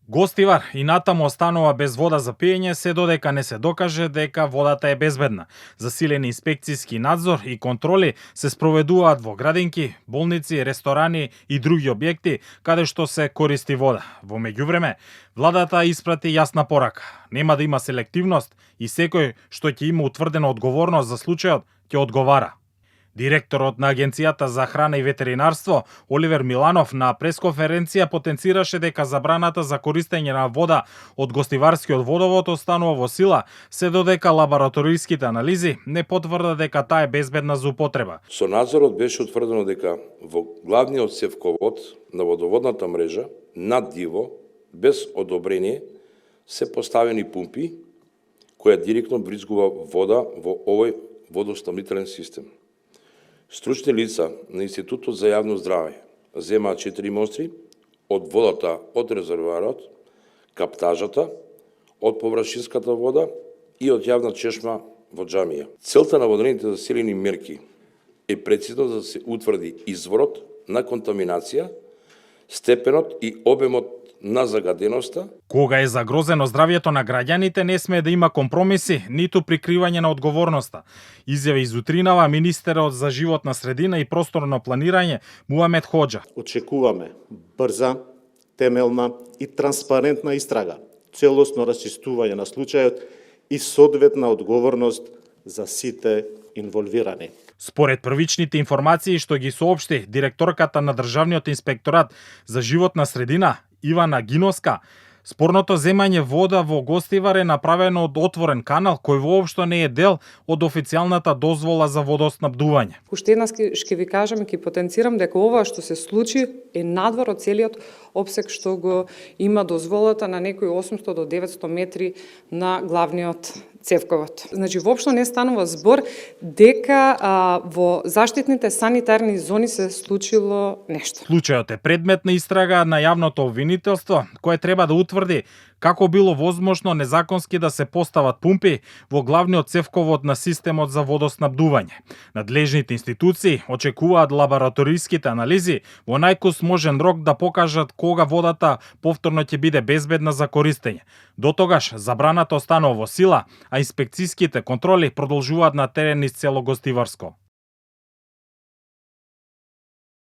Гостивар и натаму останува без вода за пиење се додека не се докаже дека водата е безбедна. Засилени инспекцијски надзор и контроли се спроведуваат во градинки, болници, ресторани и други објекти каде што се користи вода. Во меѓувреме, владата испрати јасна порака. Нема да има селективност и секој што ќе има утврдена одговорност за случајот ќе одговара. Директорот на Агенцијата за храна и ветеринарство Оливер Миланов на пресконференција потенцираше дека забраната за користење на вода од гостиварскиот водовод останува во сила, се додека лабораториските анализи не потврдат дека таа е безбедна за употреба. Со надзорот беше утврдено дека во главниот цевковод на водоводната мрежа над ниво, без одобрение, се поставени пумпи која директно бризгува вода во овој водоснабдителен систем. Стручни лица на Институтот за јавно здравје земаат 4 мостри од водата од резервоарот, каптажата, од површинската вода и од јавна чешма во џамија. Целта на водените засилени мерки е прецизно да се утврди изворот на контаминација, степенот и обемот на загаденоста. Кога е загрозено здравјето на граѓаните, не смее да има компромиси, ниту прикривање на одговорноста. Изјави изутринава министерот за животна средина и просторно планирање Муамед Хоџа. Очекуваме брза, темелна и транспарентна истрага, целосно расчистување на случајот и соодветна одговорност за сите инволвирани. Според првичните информации што ги соопшти директорката на Државниот инспекторат за животна средина Ивана Гиноска, спорното земање вода во Гостивар е направено од отворен канал кој воопшто не е дел од официјалната дозвола за водоснабдување. Уште еднаш ќе ви кажам и ќе потенцирам дека ова што се случи е надвор од целиот опсек што го има дозволата на некои 800 до 900 метри на главниот цевковод. Значи, воопшто не станува збор дека во заштитните санитарни зони се случило нешто. Случајот е предмет на истрага на јавното обвинителство, кое треба да утврди како било возможно незаконски да се постават пумпи во главниот цевковод на системот за водоснабдување. Надлежните институции очекуваат лабораториските анализи во најкусможен рок да покажат кога водата повторно ќе биде безбедна за користење. До тогаш забраната останува во сила, а инспекцијските контроли продолжуваат на терен низ цело Гостиварско.